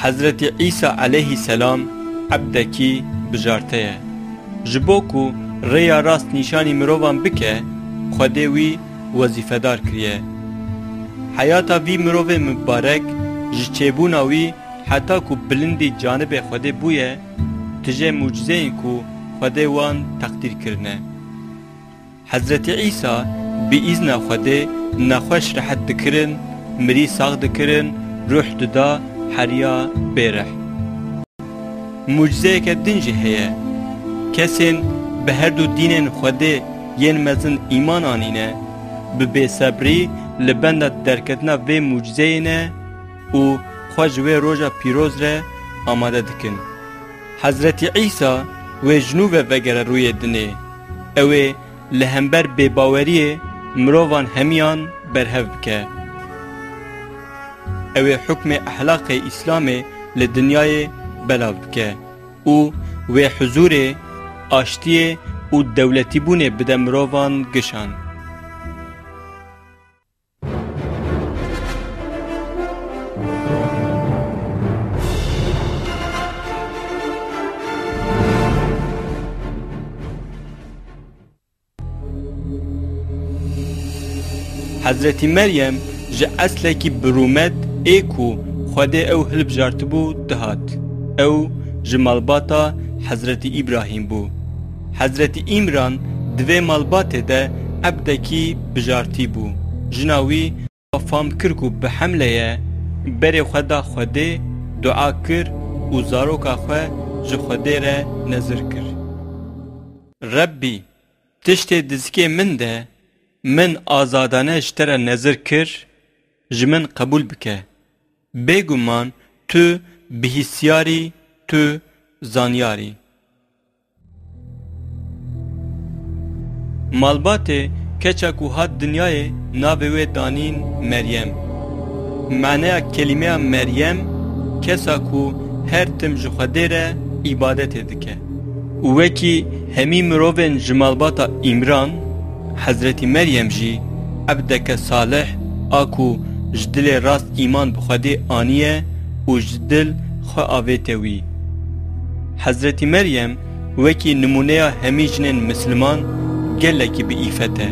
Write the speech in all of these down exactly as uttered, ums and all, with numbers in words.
Hezretî Îsa aleyhîselam ebdekî bijarte ye. Ji bo ku rêya rast nîşanî mirovan bike, Xwedê wî wezîfedar kiriye. Heyata vî mirovê mibarek ji çêbûna wî heta ku bilindî canibê Xwedê bûye, tije mucizeyên ku Xwedê wan teqdîr kirine. Hezretî Îsa bi îzna Xwedê nexweş rehet dikirin, mirî sax dikirin, ruh dida heriya bêreh. Mucizeyeke din jî heye. Kesên bi her du dînên Xwedê yên mezin îman anîne, bi bêsebrî li benda derketina vê mucizeyê ne û xwe ji wê roja pîroz re amade dikin. Hezretî Îsa wê ji nû ve vegere rûyê dinê. Ew ê li hember bêbaweriyê mirovan hemiyan berhev bike. Ew ê hukmê ehlaqê Îslamê li dinyayê belav bike û wê huzûrê, aştiyê û dewletîbûnê bide mirovan gişan. Hezretî Meryem ji eslekî bi rûmet ê ku Xwedê ew hilbijartibû dihat. Ew ji malbata Hezretî Îbrahîm bû. Hezretî Îmran di vê malbatê de ebdekî bijartî bû. Jina wî fam kir ku bi hemle ye, berê xwe da Xwedê, dua kir û zaroka xwe ji Xwedê re nezir kir. Rebbî, tiştê di zikê min de min azadane ji te re nezir kir, ji min qebûl bike. Bêguman tu bihîsyar î, tu zanyar î. Malbatê keça ku hat dinyayê navê wê danîn Meryem. Maneya kelîmeya Meryem, kesa ku her tim ji Xwedê re îbadetê dike. Û wekî hemî mirovên ji malbata Îmran, Hezretî Meryem jî ebdeke salih a ku ji dilê rast îman bi Xwedê aniye û ji dil xwe avête wî. Hezretî Meryem wekî nimûneya hemî jinên misliman gelekî bi îfet e.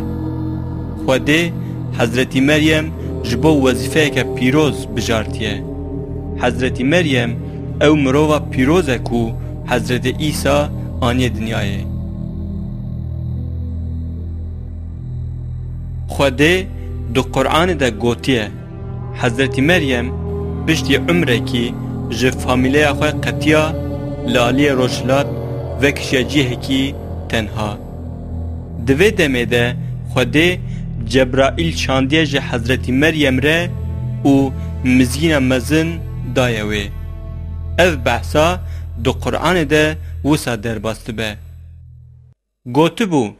Xwedê Hezretî Meryem ji bo wezîfeyeke pîroz bijartiye. Hezretî Meryem ew mirova pîroz e ku Hezretî Îsa aniye dinyayê. Xwedê di Quranê de gotiye, Hezretî Meryem piştî umrekî ji famîleya xwe qetiya, li aliyê rojhilat vekişiya cihekî tenha. Di vê demê de Xwedê Cebraîl şandiye ji Hezretî Meryem re û mizgîna mezin daye wê. Ev behsa di Quranê de wisa derbas dibe. Gotibû,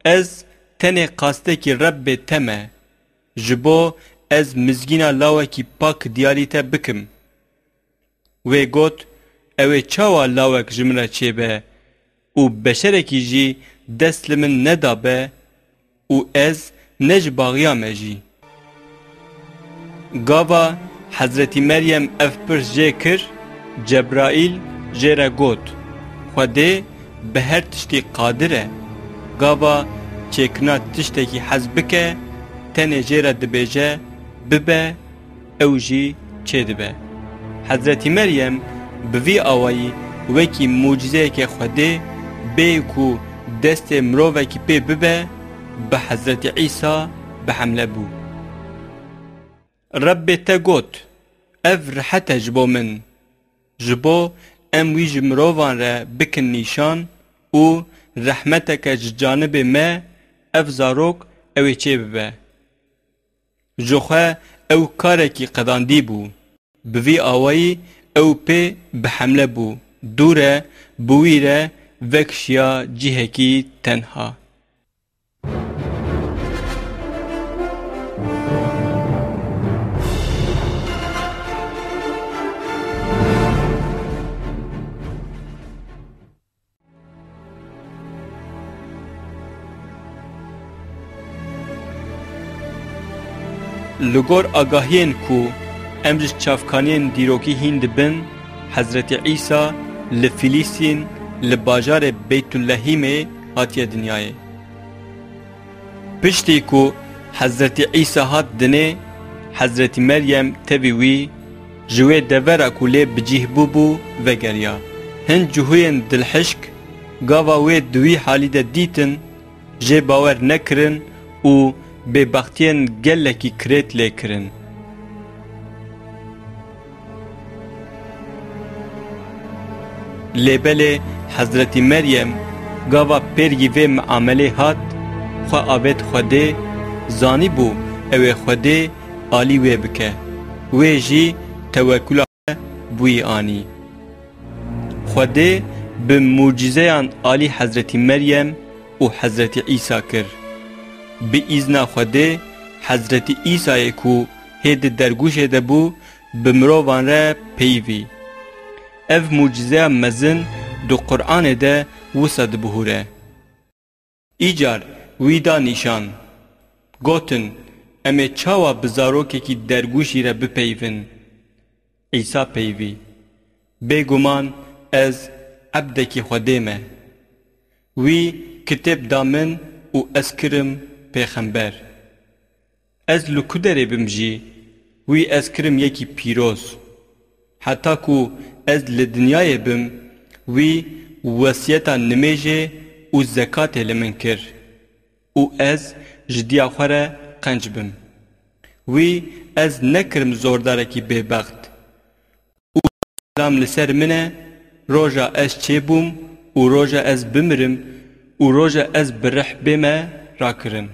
Ez tenê qastekî Rebbê te me, ji bo ez mizgîna lawekî pak diyarî te bikim. Wê got, Ew ê çawa lawek ji min re çêbe û beşerekî jî dest li min nedabe û ez ne ji baxiya me jî? Gava Hezretî Meryem ev pirs jê kir, Cebraîl jê re got, Xwedê bi her tiştî qadir e. Gava çêkirina tiştekî hez bike, tenê jê re dibêje, Bibe, ew jî çêdibe. Hezretî Meryem bi vî awayî wekî mucîzeyeke Xwedê bê ku destê mirovekî pê bibe, bi Hezretî Îsa bi hemle bû. Rebbê te got, Ev rehet e ji bo min, ji bo em wî ji mirovan re bikin nîşan û rehmeteke ji canibê me ev zarok ew ê çêbibe. Ji xwe ew karekî qedandî bû. Bi vî awayî ew pê bi hemle bû. Dû re bi wî re vekişiya cihekî tenha. Li gor agahiyên ku em ji çavkaniyên dîrokî hîn dibin, Hezretî Îsa li Filîstîn, li bajarê Beytulehîmê hatiye dinyayê. Piştî ku Hezretî Îsa hat dinê, Hezretî Meryem tevî wî, ji wê devera ku lê bi cih bûbû, vegeriya. Hin cihûyên dilhişk gava wê di wî halî de dîtin, jê bawer nekirin û bêbextiyên gelekî kirêt lê kirin. Lê belê Hezretî Meryem gava pêrgî vê miamelê hat, xwe avêt Xwedê, zanîbû ew ê Xwedê alî wê bike. Wê jî tewekula xwe bi wî anî. Xwedê bi mucîzeyan alî Hezretî Meryem û Hezretî Îsa kir. Bi îzna Xwedê, Hezretî Îsayê ku hê di dergûşê de bû, bi mirovan re peyivî. Ev mucîzeya mezin di Quranê de wisa dibihûre. Îcar wî da nîşan. Gotin, em ê çawa bi zarokekî dergûşî re bipeyivin? Îsa peyivî. Bêguman ez ebdekî Xwedê me. Wî kitêb da min û ez kirim pêxember. Ez li ku derê bim jî, wî ez kirim yekî pîroz. Heta ku ez li dinyayê bim, wî wesiyeta nimêjê û zekatê li min kir û ez ji diya xwe re qenc bim. Wî ez nekirim zordarekî bêbext. Û selam li ser min e, roja ez çêbûm û roja ez bimirim û roja ez bi rih bême rakirin.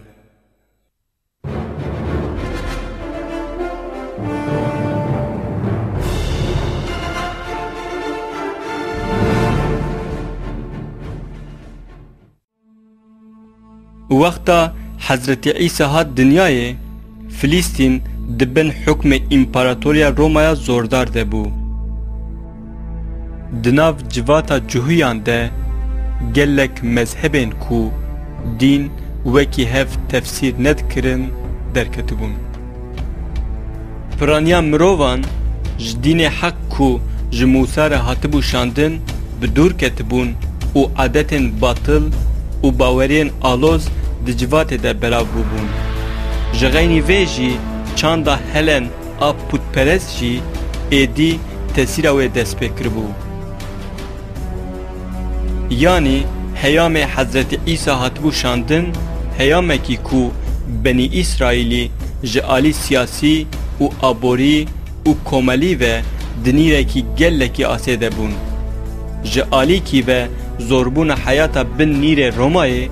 Wexta Hezretî Îsa hat dinyayê, Filîstîn di bin hukmê Împaratoriya Romaya zordar de bû. Di nav civata Cihûyan de gelek mezhebên ku dîn wekî hev tefsîr nedikirin derketibûn. Piraniya mirovan ji dînê heq ku ji Mûsa re hatibû şandin, bi dûr ketibûn û adetên batil û baweriyên aloz di civatê de belav bûbûn. Ji xeynî vê jî çanda Helen a pûtperest jî êdî tesîra wê dest pê kiribû. Yanî heyamê Hezretî Îsa hatibû şandin, heyamekî ku Benî Îsraîlî ji alî siyasî û aborî û komelî ve di nîrekî gelekî asê de bûn. Ji alîkî ve zorbûna heyata bin nîrê Romayê,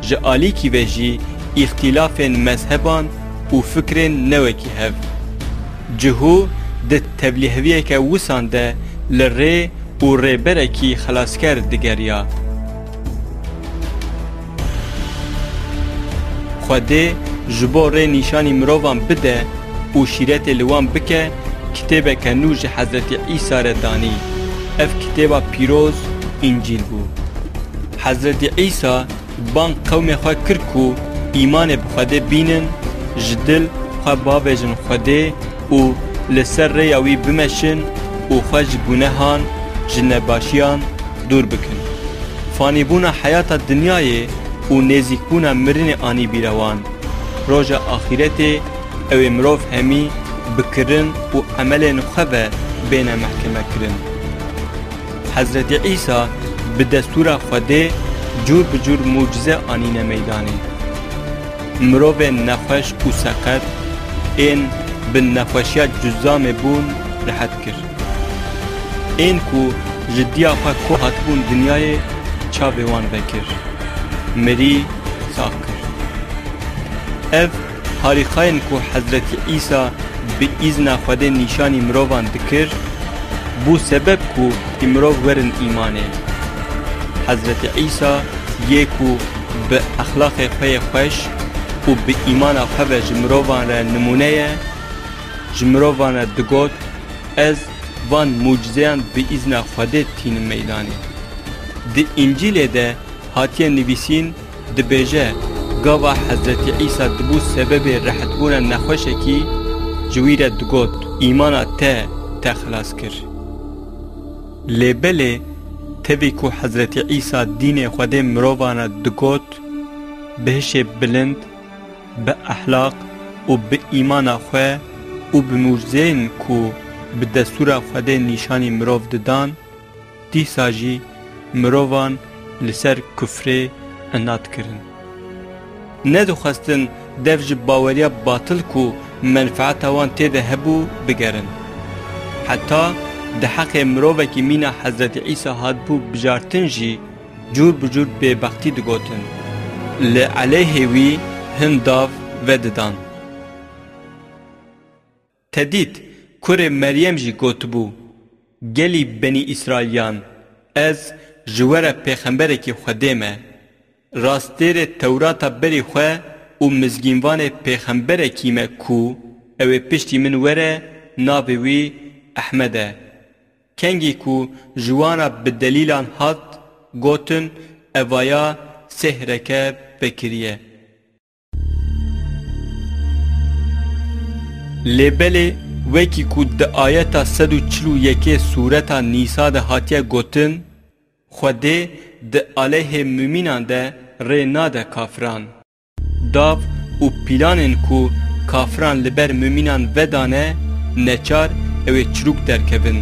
ji alîkî ve jî îxtîlafên mezheban û fikrên newekî hev. Cihû di tevlîheviyeke wisan de li rê û rêberekî xelasker digeriya. Xwedê ji bo rê nîşanî mirovan bide û şîretê li wan bike, kitêbeke nû ji Hezretî Îsa re danî. Ev kitêba pîroz Încîl bû. Hezretî Îsa bang qewmê xwe kir ku îmanê bi Xwedê bînin, ji dil xwe bavêjin Xwedê û li ser rêya wî bimeşin û xwe ji gunehan, ji nebaşiyan dûr bikin. Fanîbûna heyata dinyayê û nêzîkbûna mirinê anî bîra wan. Roja axîretê ew ê mirov hemî bi kirin û emelên xwe ve bêne mehkemekirin. Hezretî Îsa bi destûra Xwedê cûr bi cûr mucize anîne meydanê. Mirovên nexweş û seqet, ên bi nexweşiya cuzamê bûn, rehet kir. Ên ku ji diya xwe ko hatibûn dinyayê, çavê wan vekir. Mirî sax kir. Ev harîkayên ku Hezretî Îsa bi îzna Xwedê nîşanî mirovan dikir, bû sebeb ku mirov werin îmanê. Hezretî Îsa yê ku bi exlaqê xwe yê xweş û bi îmana xwe ve ji mirovan re nimûne ye, ji mirovan re digot, Ez van mucizeyan bi îzna Xwedê tînim meydanê. Di Încîlê de hatiye nivîsîn, dibêje, gava Hezretî Îsa dibû sebebê rehetbûna nexweşekî, ji wî re digot, Îmana te te xilas kir. Lê belê, tevî ku Hezretî Îsa dînê Xwedê mirovana digot, bi hişê bilind, bi ehlaq û bi îmana xwe û bi mûcizeyên ku bi destûra Xwedê nîşanî mirov didan, dîsa jî mirovan li ser kufrê inat kirin. Nedixwestin dev ji baweriya batil ku menfeeta wan tê de hebû bigerin. Heta di heqê mirovekî mîna Hezretî Îsa hatibû bijartin jî cûr bi cûr bêbextî digotin. Li eleyhê wî hin dav vedidan. Te dît, kurê Meryem jî gotibû, Gelî Benî Îsraîliyan, ez ji we re pêxemberekî Xwedê me. Rastêrê Tewrata berî xwe û mizgînvanê pêxemberekî me ku ew ê piştî min were, navê wî Ehmed e. Kengî ku ji wan re bi delîlan hat, gotin, Evaya sêhreke vekiriye. Lê belê, wekî ku di ayeta sed û çil û yekê sûreta Nîsa de hatiye gotin, Xwedê di aleyhê mumînan de rê nade kafiran. Dav û pîlanên ku kafiran li ber mumînan vedane, neçar ew ê çirûk derkevin.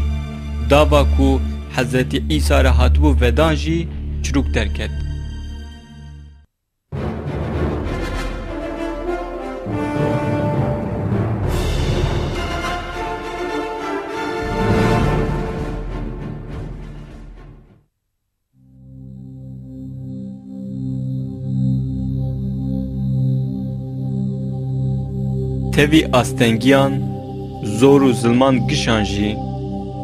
Dava ku Hezretî Îsa re hatibû vedan jî çirûk derket. Tevî astengiyan, zor û zilman gişan jî,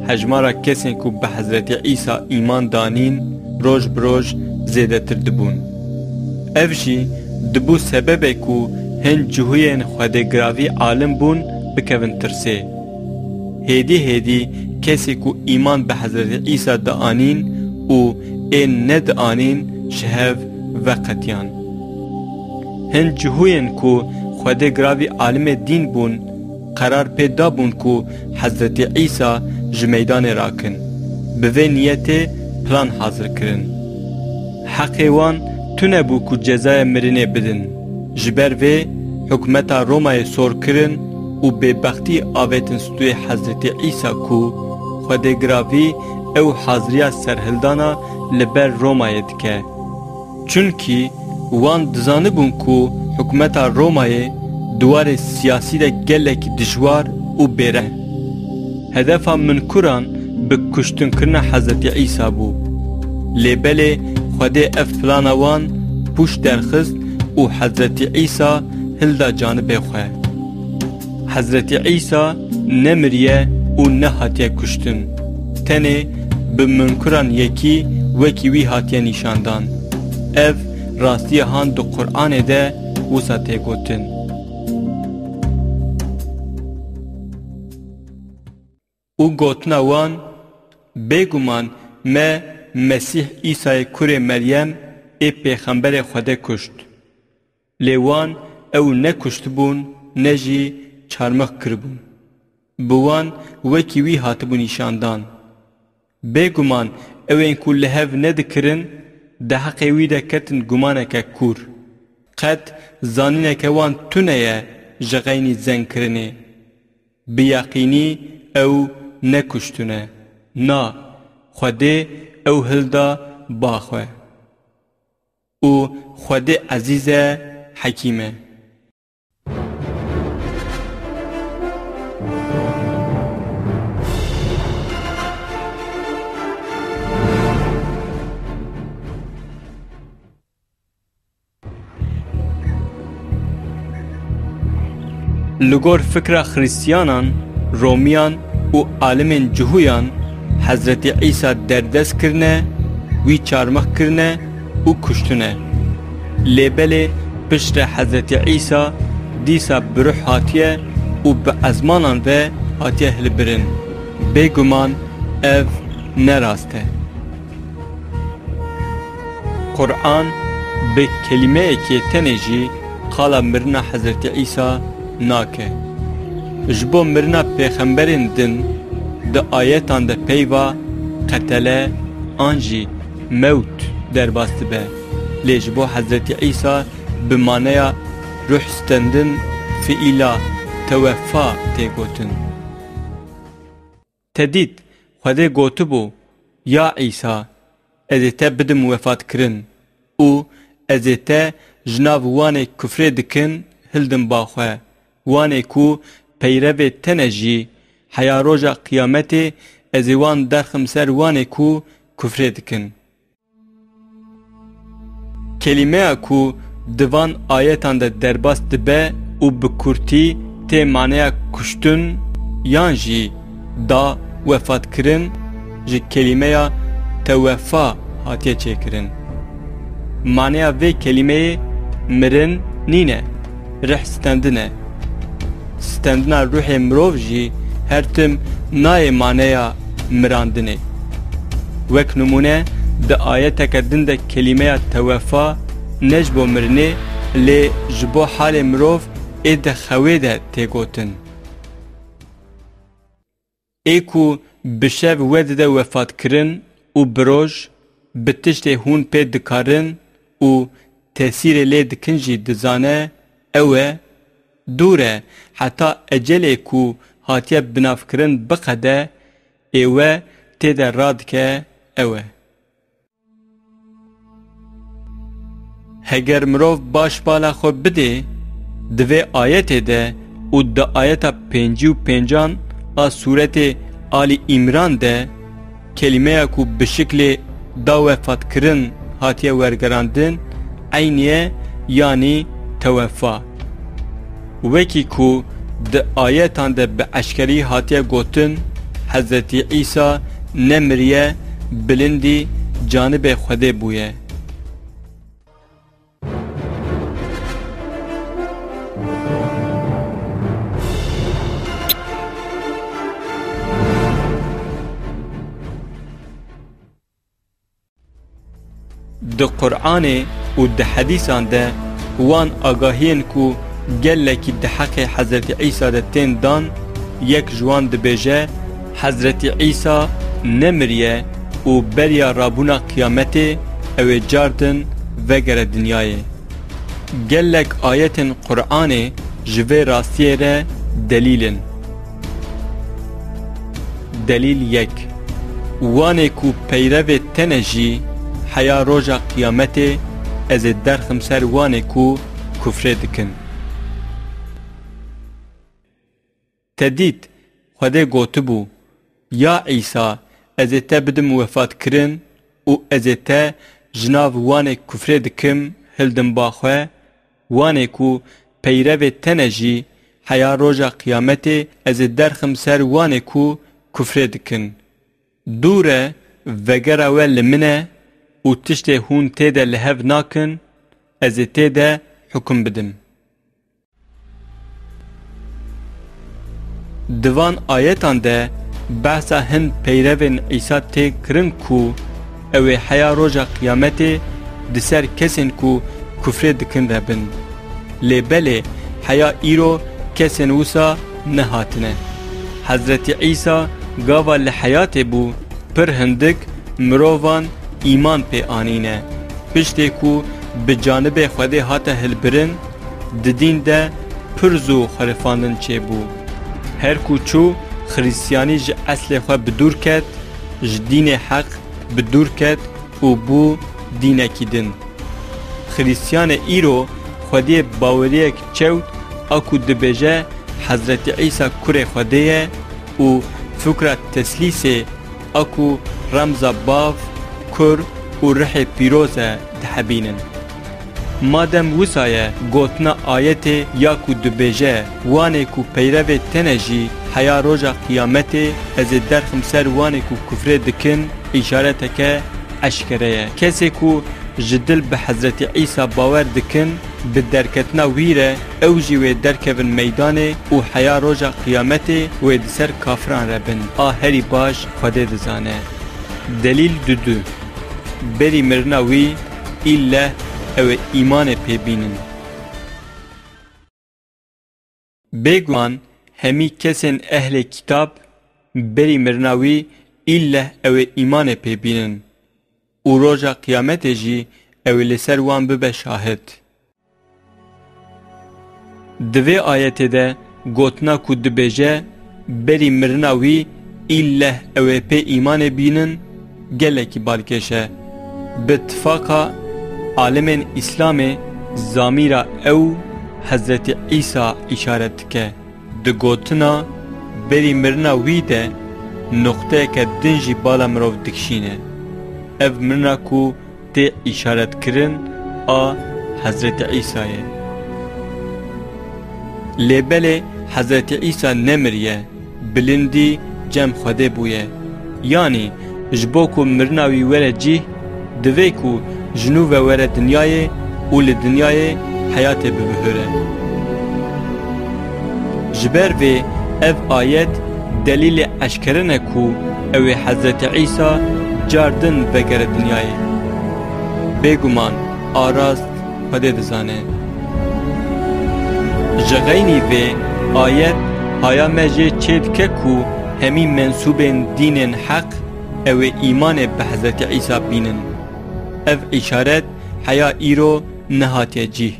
hejmara kesên ku bi Hezretî Îsa îman danîn, roj bi roj zêdetir dibûn. Ev jî dibû sebebê ku hin cihûyên xwedêgiravî alim bûn, bikevin tirsê. Hêdî hêdî kesê ku îman bi Hezretî Îsa dianîn û ên nedianîn ji hev veqetiyan. Hin cihûyên ku xwedêgiravî alimê dîn bûn, qerar pê dabûn ku Hezretî Îsa ji meydanê rakin. Bi vê niyetê plan hazir kirin. Heqê wan tune bû ku cezaya mirinê bidin. Ji ber vê, hikûmeta Romayê sor kirin û bêbextî avêtin stûyê Hezretî Îsa ku xwedêgiravî ew haziriya serhildana li ber Romayê dike. Çunkî wan dizanibûn ku hikûmeta Romayê di warê siyasî de gelekî dijwar û bêreh e. Hedefa minkuran bi kuştinkirina Hezretî Îsa bû. Lê belê Xwedê ev plana wan pûç derxist û Hezretî Îsa hilda canibê xwe. Hezretî Îsa nemiriye û nehatiye kuştin. Tenê bi minkuran yekî wekî wî hatiye nîşandan. Ev rastiya han di Quranê de wisa tê gotin. Û gotina wan, Bêguman me Mesîh Îsayê kurê Meryem ê pêxemberê Xwedê kuşt. Lê wan ew ne kuştibûn ne jî çarmix kiribûn. Bi wan wekî wî hatibû nîşandan. Bêguman ew ên ku li hev nedikirin, di heqê wî de ketin gumaneke kûr. Qet zanîneke wan tune ye ji xeynî zengkirinê. Bi yeqînî ew ne kuştine. Na, Xwedê ew hilda ba xwe. Û Xwedê ezîz e, hekîm e. Li gor fikra Xristiyanan, Romiyan û alimên Cihûyan, Hezretî Îsa derdest kirine, wî çarmix kirine û kuştine. Lê belê piştre Hezretî Îsa dîsa bi ruh hatiye û bi ezmanan ve hatiye hilbirin. Bêguman ev ne rast e. Quran bi kelîmeyekê tenê jî qala mirina Hezretî Îsa nake. Ji bo mirina pêxemberên din di ayetan de peyva qetele an jî mewt derbas dibe. Lê ji bo Hezretî Îsa bi maneya ruh stendin fiîla teweffa tê gotin. Te dît, Xwedê gotibû, Ya Îsa, ez ê te bidim wefatkirin û ez ê te ji nav wanê kufrê dikin hildim ba xwe, wanê ku peyrevê te ne jî, heya roja qiyametê ez ê wan derxim ser wanê ku kufrê dikin. Kelîmeya ku di van ayetan de derbas dibe û bi kurtî tê maneya kuştin yan jî da wefatkirin, ji kelîmeya teweffa hatiye çêkirin. Maneya vê kelîmeyê mirin nîne, rih stendin e. Stendina ruhê mirov jî her tim nayê maneya mirandinê. Wek nimûne, di ayeteke din de kelîmeya teweffa ne ji bo mirinê, lê ji bo halê mirov ê di xewê de tê gotin. Ê ku bi şev wedide wefatkirin û bi roj bi tiştê hûn pê dikarin û tesîrê lê dikin jî dizane, ew e, dûr e, heta ecelê ku hatiye binavkirin biqede, ê we tê de radike, ew e. Heger mirov baş bala xwe bidê, di vê ayetê de û di ayeta pêncî û pêncan a sûretê Alî Îmran de, kelîmeya ku bi şiklê da wefatkirin hatiye wergerandin, eynî ye, yanî teweffa. Wekî ku di ayetan de bi eşkerî hatiye gotin, Hezretî Îsa nemiriye, bilindî canibê Xwedê bûye. Di Qur'anê û di hedîsan de wan agahiyên ku gelekî di heqê Hezretî Îsa de tên dan, yek ji wan dibêje, Hezretî Îsa nemiriye û beriya rabûna qiyametê ew ê cardin vegere dinyayê. Gelek ayetên Qur'anê ji vê rastiyê re delîl in. Delîl yek. Wanê ku peyrevê te ne jî, heya roja qiyametê ez ê derxim ser wanê ku kufrê dikin. Te dît, Xwedê gotibû, Ya Îsa, ez ê te bidim wefatkirin û ez ê te ji nav wanê kufrê dikim, hildim ba xwe, wanê ku peyrevê te ne jî, heya roja qiyametê ez ê derxim ser wanê ku kufrê dikin. Dûr e, vegera we li min e û tiştê hûn tê de li hev nakin, ez ê tê de hukum bidim. Di van ayetan de behsa hin peyrevên Îsa tê kirin ku ew ê heya roja qiyametê di ser kesên ku kufrê dikin re bin. Lê belê heya îro kesên wisa nehatine. Hezretî Îsa gava li heyatê bû, pir hindik mirovan îman pê anîne. Piştê ku bi canibê Xwedê hate hilbirin, di dîn de pir zû xwerifandin çêbû. Her ku çû, Xirîstiyanî ji eslê xwe bi dûr ket, ji dînê heq bi dûr ket û bû dînekî din. Xirîstiyanê îro xwediyê baweriyek çewt a ku dibêje Hezretî Îsa kurê Xwedê ye û fikra teslîsê a ku remza Bav, Kur û Rihê Pîroz e dihebînin. Madem wisa ye, gotina ayetê ya ku dibêje, Wanê ku peyrevê te ne jî, heya roja qiyametê ez ê derxim ser wanê ku kufrê dikin, îşareteke eşkere ye. Kesê ku ji dil bi Hezretî Îsa bawer dikin, bi derketina wî re ew jî wê derkevin meydanê û heya roja qiyametê wê di ser kafiran re bin. A herî baş Xwedê dizane. Delîl dudu. Berî mirina wî îlle ew ê îmanê pê bînin. Bêguman hemî kesên ehlê kitab berî mirina wî îlleh ew ê îmanê pê bînin û roja qiyametê jî ew ê li ser wan bibe şahid. Di vê ayetê de gotina ku dibêje, berî mirina wî îlleh ew ê pê îmanê bînin, gelekî balkêş e. Bi tifaqa alimên Îslamê zamîra ew Hezretî Îsa îşaret dike. Di gotina berî mirina wî de noqteyeke din jî bala mirov dikişîne. Ev mirina ku tê îşaretkirin a Hezretî Îsayê. Lê belê Hezretî Îsa nemiriye, bilindî cem Xwedê bûye. Yanî ji bo ku mirina wî were cih, divê ku ji nû ve were dinyayê û li dinyayê heyatê bibihûre. Ji ber vê ev ayet delîlê eşkere ne ku ew ê Hezretî Îsa car din vegere dinyayê. Bêguman a rast Xwedê dizane. Ji xeynî vê ayet haya me jê çêdike ku hemî mensûbên dînên heq ew ê îmanê bi Hezretî Îsa bînin. Ev îşaret heya îro nehatiye cih.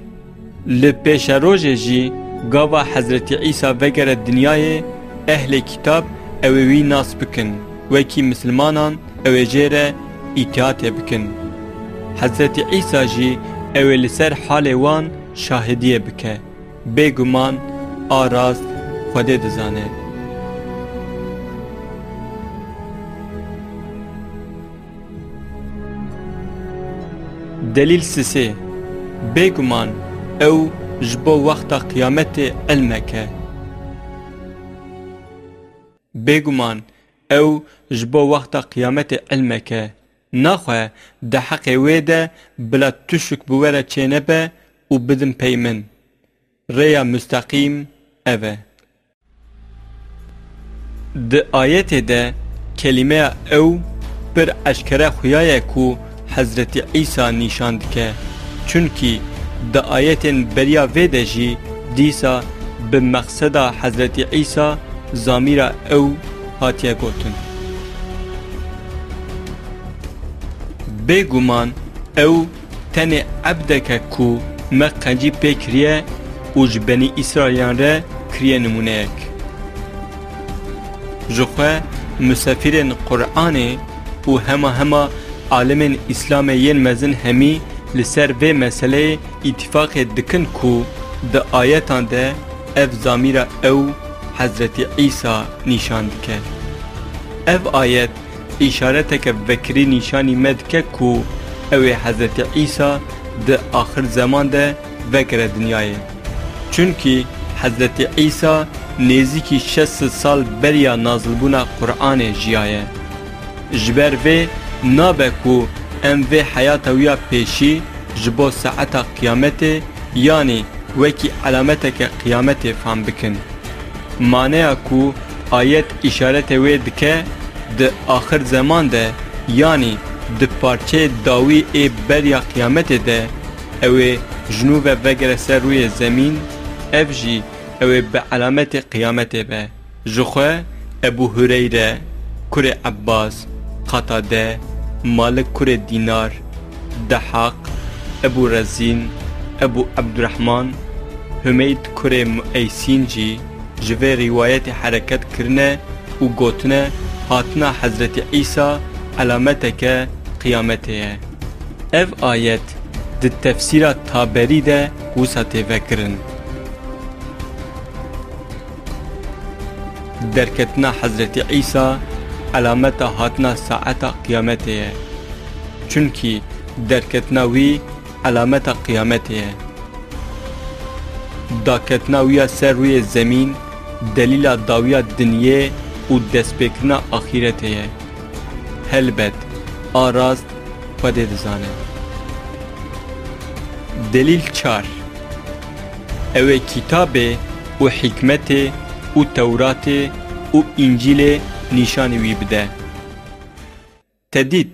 Li pêşerojê jî gava Hezretî Îsa vegere dinyayê, ehlê kitab ew ê wî nas bikin, wekî misilmanan ew ê jê re îtihatê bikin. Hezretî Îsa jî ew ê li ser halê wan şahidiyê bike. Bêguman a rast Xwedê dizane. Delîl sisê. Bêguman ew ji bo wexta qiyametê ilmek e. Bêguman ew ji bo wexta qiyametê ilmek e. Naxwe di heqê wê de bila tişik bi we re çênebe û bidin pey min. Rêya musteqîm ev e. Di ayetê de kelîmeya ew pir eşkere xuya ye ku Hezretî Îsa nîşan dike. Çunkî di ayetên beriya vê de jî dîsa bi mexseda Hezretî Îsa zamîra ew hatiye gotin. Bêguman ew tenê ebdek e ku me qencî pê kiriye û ji Benî Îsraîliyan re kiriye nimûneyek. Jixwe musefîrên Qur'anê û hema hema alimên Îslamê yên mezin hemî li ser vê meseleyê îtîfaqê dikin ku di ayetan de ev zamîra ew Hezretî Îsa nîşan dike. Ev ayet îşareteke vekirî nîşanî me dike ku ew ê Hezretî Îsa di axir zeman de vegere dinyayê. Çunkî Hezretî Îsa nêzîkî şeş sed sal beriya nazilbûna Qur'anê jiyaye. Ji ber vê nabe ku em vê heyata wî ya pêşî ji bo saeta qiyametê, yanî wekî elameteke qiyametê fam bikin. Maneya ku ayet îşaretê wê dike, di axir zeman de, yanî di parçeyê dawî ê beriya qiyametê de, ew ê ji nû ve vegere ser rûyê zemîn, ev jî ew ê bi elametê qiyametê be. Jixwe Ebû Hureyre, kurê Ebbas, Qatade, Malik kurê Dînar, Dehaq, Ebû Rezîn, Ebû Ebdurehman, Humeyd kurê Mueysîn jî ji vê rîwayetê hereket kirine û gotine, hatina Hezretî Îsa elameteke qiyametê ye. Ev ayet di tefsîra Taberî de wisa tê vekirin. Derketina Hezretî Îsa elameta hatina saeta qiyametê ye. Çunkî derketina wî elameta qiyametê ye. Daketina wî ya ser rûyê zemîn delîla dawiya dinyê û destpêkirina axîretê ye. Helbet, a rast Xwedê dizane. Delîl çar. Ew ê kitabê û hikmetê û Tewratê û Încîlê nîşanî wî bide. Te dît,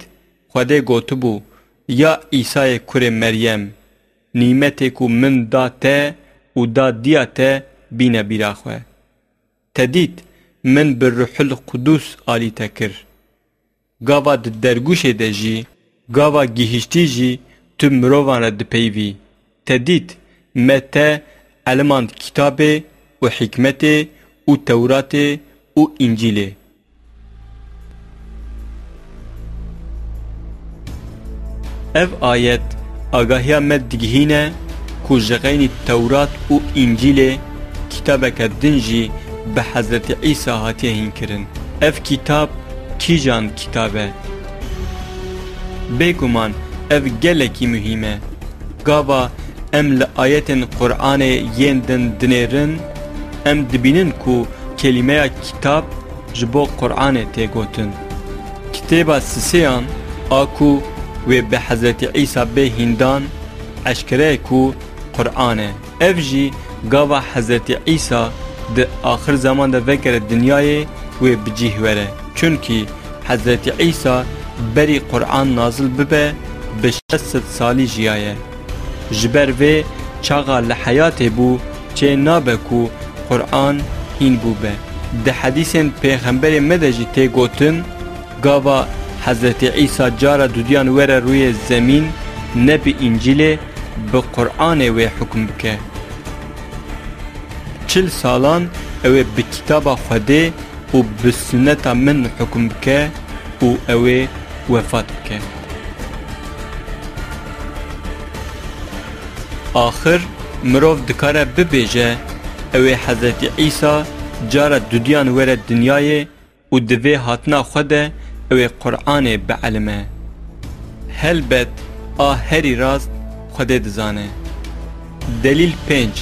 Xwedê gotibû, ya Îsayê kurê Meryem, nîmetê ku min da te û da diya te bîne bîra xwe. Te dît, min bi Ruhul Qudus alî te kir. Gava di dergûşê de jî, gava gihiştî jî tu mirovan re dipeyivî. Te dît, me te elimand kitabê û hikmetê û Tewratê û Încîlê. Ev ayet agahiya me digihîne ku ji xeynî Tewrat û Încîlê kitabeke din jî bi Hezretî Îsa hatiye hînkirin. Ev kitab kîjan kitab e? Bêguman ev gelekî muhîm e. Gava em li ayetên Qur'anê yên din dinêrin, em dibînin ku kelîmeya kitab ji bo Qur'anê tê gotin. Kitêba Sisêyan a ku wê bi Hezretî Îsa bê hîndan, eşkere ye ku Qur'an e. Ev jî gava Hezretî Îsa di axir zeman de vegere dinyayê wê bi cîh were. Çunkî Hezretî Îsa berî Qur'an nazil bibe bi şeş sed salî jiyaye. Ji ber vê çaxa li heyatê bû, çê nabe ku Qur'an hîn bûbe. Di hedîsên pêxemberê me de jî tê gotin, gava Hezretî Îsa cara dudiyan were rûyê zemîn, ne bi Încîlê, bi Qur'anê wê hukm bike. Çil salan ew ê bi kitaba Xwedê û bi sunneta min hukm bike û ew ê wefat bike. Axir mirov dikare bibêje, ew ê Hezretî Îsa cara dudiyan were dinyayê û di vê hatina xwe de ew ê Qur'anê bielime. Helbet a herî rast Xwedê dizane. Delîl pênc,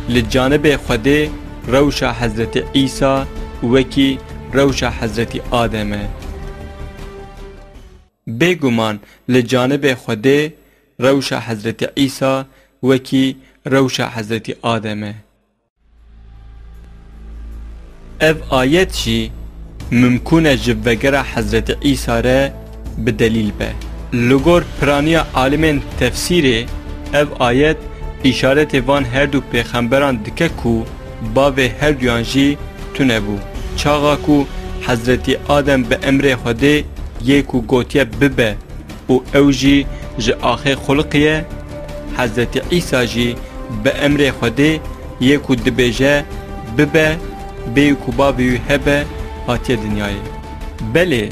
li canibê Xwedê rewşa Hezretî Îsa wekî rewşa Hezretî Adem e. Bêguman li canibê Xwedê rewşa Hezretî Îsa wekî rewşa Hezretî Adem e. Ev ayet jî mimkûn e ji vegera Hezretî Îsa re bi delîl be. Li gor piraniya alimên tefsîrê, ev ayet îşaretê van her du pêxemberan dike ku bavê her duyan jî tune bû. Çaxa ku Hezretî Adem bi emrê Xwedê yê ku gotiye bibe û ew jî ji axê xuliqiye, Hezretî Îsa jî bi emrê Xwedê yê ku dibêje bibe, bêyî ku bavê wî hebe, hatiye dinyayê. Belê,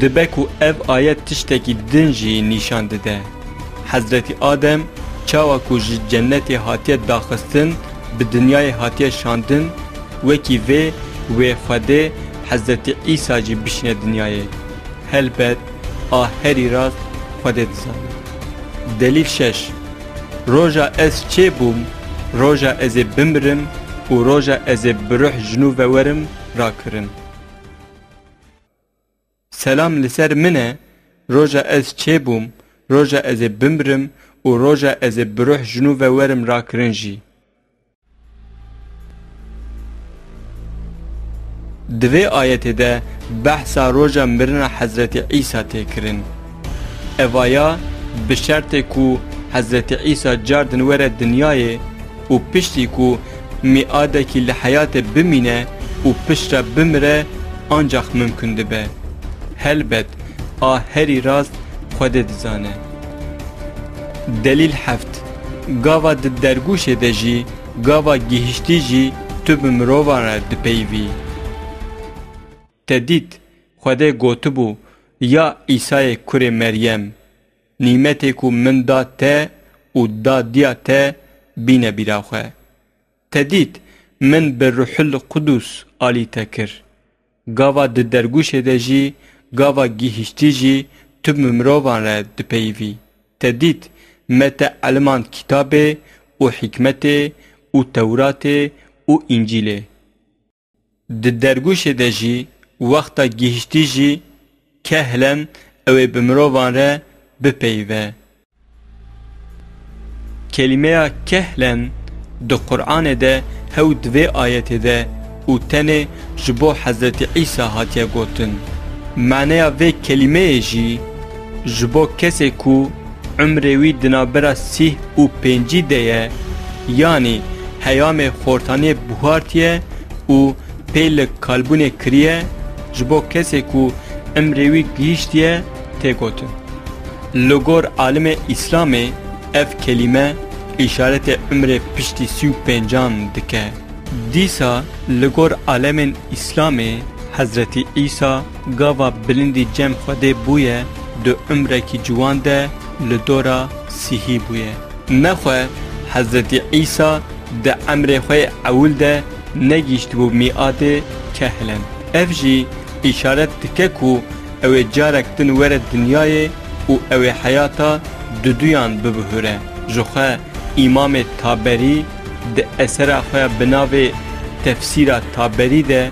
dibe ku ev ayet tiştekî din jî nîşan dide. Hezretî Adem çawa ku ji cennetê hatiye daxistin, bi dinyayê hatiye şandin, wekî vê wê Xwedê Hezretî Îsa jî bişîne dinyayê. Helbet a herî rast Xwedê dizane. Delîl şeş. Roja ez çêbûm, roja ez ê bimirim û roja ez ê bi ruh ji nû ve werim rakirin. Selam li ser min e, roja ez çêbûm, roja ez ê bimirim û roja ez ê bi ruh ji nû ve werim rakirin jî. Di vê ayetê de behsa roja mirina Hezretî Îsa tê kirin. Evaya bi şertê ku Hezretî Îsa car din were dinyayê û piştî ku mîadekî li heyatê bimîne û piştre bimire, ancax mimkun dibe. Helbet, a herî rast Xwedê dizane. Delîl heft. Gava di dergûşê de jî, gava gihiştî jî tu bi mirovan re dipeyivî. Te dît, Xwedê gotibû, ya Îsayê kurê Meryem, nîmetê ku min da te û da diya te bîne bîra xwe. Te dît, min bi Ruhul Qudus alî te kir. Gava di dergûşê de jî, gava gihiştî jî tu bi mirovan re dipeyivî. Te dît, me te elimand kitabê û hikmetê û Tewratê û Încîlê. Di dergûşê de jî, wexta gihiştî jî, kehlen ew ê bi mirovan re bipeyive. Kelîmeya kehlen di Qur'anê de hew di vê ayetê de û tenê ji bo Hezretî Îsa hatiye gotin. Maneya vê kelîmeyê jî ji bo kesê ku umrê wî di navbera sîh û pêncî de ye, yanî heyamê xortaniyê buhartiye û pê li kalbûnê kiriye, ji bo kesê ku emrê wî gihîştiye tê gotin. Li gor alimê Îslamê ev kelîme îşaretê emrê piştî sî û pêncan dike. Dîsa li gor alemên Îslamê Hezretî Îsa gava bilindî cem Xwedê bûye, di emrekî ciwan de li dora sîhî bûye. Nexwe Hezretî Îsa di emrê xwe yê ewil de negihîştibû mîadê kehlen. Ev jî îşaret dike ku ew ê carek din were dinyayê û ew ê heyata duduyan bibihûre. Ji xwe Îmamê Taberî di esera xwe ya bi navê Tefsîra Taberî de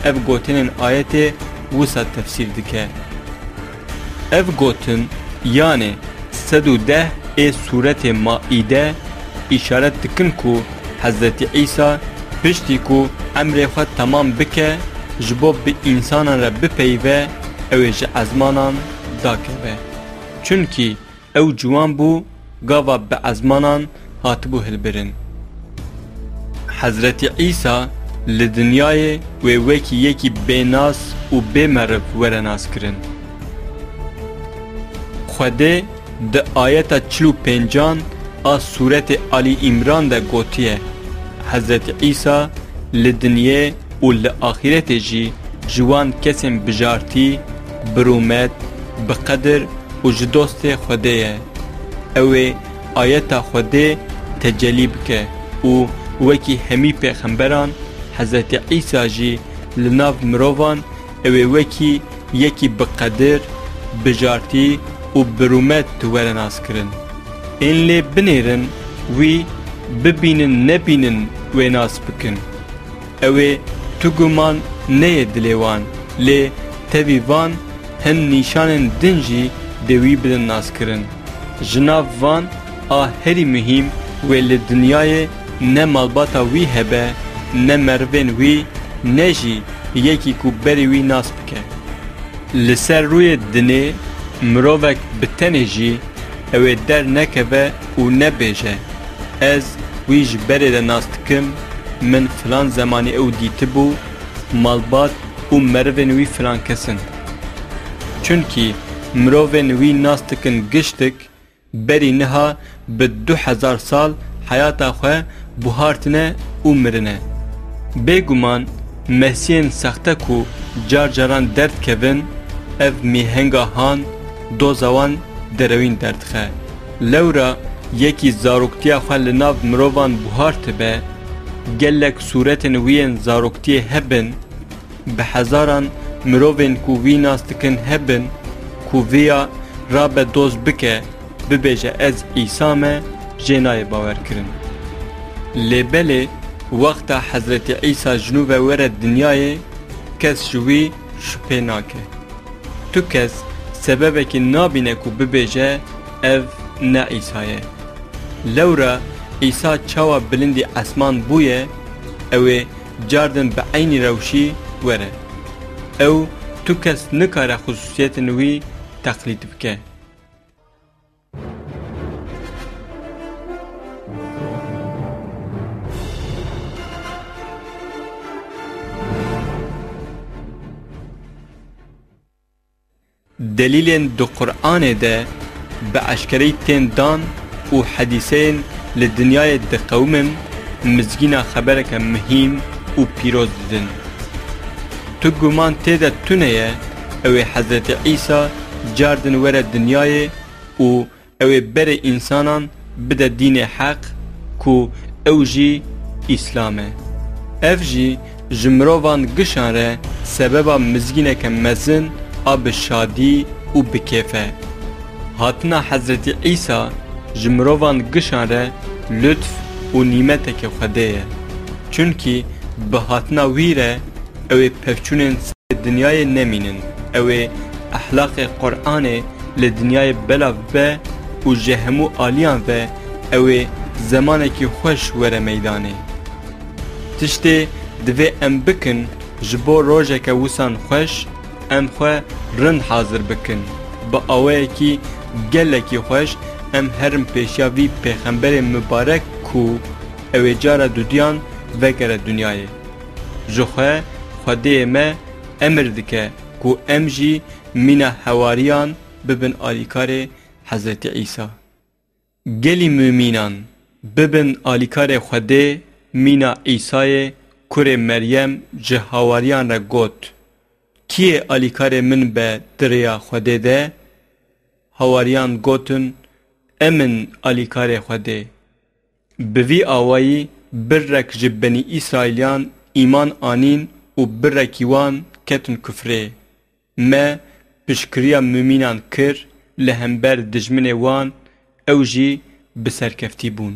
ev gotinên ayetê wisa tefsîr dike. Ev gotin, yanê sed û deh ê sûretê Maîde îşaret dikin ku Hezretî Îsa piştî ku emrê xwe temam bike, ji bo bi însanan re bipeyive, ew ê ji ezmanan dakeve. Çunkî ew ciwan bû, gava bi ezmanan hatibû hilbirin. Hezretî Îsa li dinyayê wê wekî yekî bênas û bêmeriv were naskirin. Xwedê di ayeta çil û pêncan a sûretê Alî Îmran de gotiye, Hezretî Îsa li dinyê û li axîretê jî ji wan kesên bijartî, birûmet, bi qedir û ji dostê Xwedê ye. Ew ê ayeta Xwedê tecelî bike û wekî hemî pêxemberan, Hezretî Îsa jî li nav mirovan ew ê wekî yekî bi qedir, bijartî û birûmet were naskirin. Ên lê binêrin wî, bibînin nebînin wê nas bikin. Ew ê tu guman neyê dilê wan, lê tevî van hin nîşanên din jî dê wî bidin naskirin. Ji nav van a herî muhîm wê li dinyayê ne malbata wî hebe, ne merivên wî, ne jî yekî ku berî wî nas bike. Li ser rûyê dinê mirovek bi tenê jî ew ê dernekeve û nebêje, Ez wî ji berê de nas dikim, min filan zemanî ew dîtibû, malbat û merivên wî filan kes in. Çunkî mirovên wî nas dikin giştik, berî niha bi du hezar sal heyata xwe buhartine û mirine. Bêguman mesiyên sexte ku car caran derdikevin, ev mîhenga han doza wan derewîn derdixe. Lewra yekî zaroktiya xwe li nav mirovan buhartibe, gelek sûretên wî yên zaroktiyê hebin, bi hezaran mirovên ku wî nas dikin hebin, ku vêya rabe doz bike, bibêje, Ez Îsa me, jê nayê bawerkirin. Lê belê wexta Hezretî Îsa ji nû ve were dinyayê, kes ji wî şubhê nake. Tu kes sebebekî nabîne ku bibêje, Ev ne Îsa ye. Lewra Îsa çawa bilindî esman bûye, ew ê cardin bi eynî rewşî were. Ew tu kes nikare xusûsiyetên wî teqlîd bike. Delîlên di Quranê de bi eşkereyî tên dan û hedîseyên li dinyayê diqewimin, mizgîna xebereke mihîm û pîroz didin. Tu guman tê de tune ye, ew ê Hezretî Îsa cardin were dinyayê û ew ê berê însanan bide dînê heq, ku ew jî Îslam e. Ev jî ji mirovan gişan re sebeba mizgîneke mezin a bi şadî û bi kêf e. Hatina Hezretî Îsa ji mirovan gişan re lutf û nîmeteke Xwedê ye. Çunkî bi hatina wî re ew ê pevçûnên serê dinyayê nemînin. Ew ê ehlaqê Quranê li dinyayê belav bibe û ji hemû aliyan ve ew ê zemanekî xweş were meydanê. Tiştê divê em bikin ji bo rojeke wisan xweş, em xwe rind hazir bikin. Bi awayekî gelekî xweş em herin pêşiya vî pêxemberê mibarek ku ew ê cara dudiyan vegere dinyayê. Ji xwe Xwedêyê me emir dike ku em jî mîna hewariyan bibin alîkarê Hezretî Îsa. Gelî mumînan bibin alîkarê Xwedê mîna Îsayê kurê Meryem ji hawariyan re got, "Kî yê alîkarê min be di rêya Xwedê de?" Hawariyan gotin, "Em in alîkarê Xwedê." Bi vî awayî birrek ji Benî Îsraîliyan îman anîn û birrekî wan ketin kufrê. Me piştgiriya mumînan kir li hember dijminê wan, ew jî bi serkeftî bûn.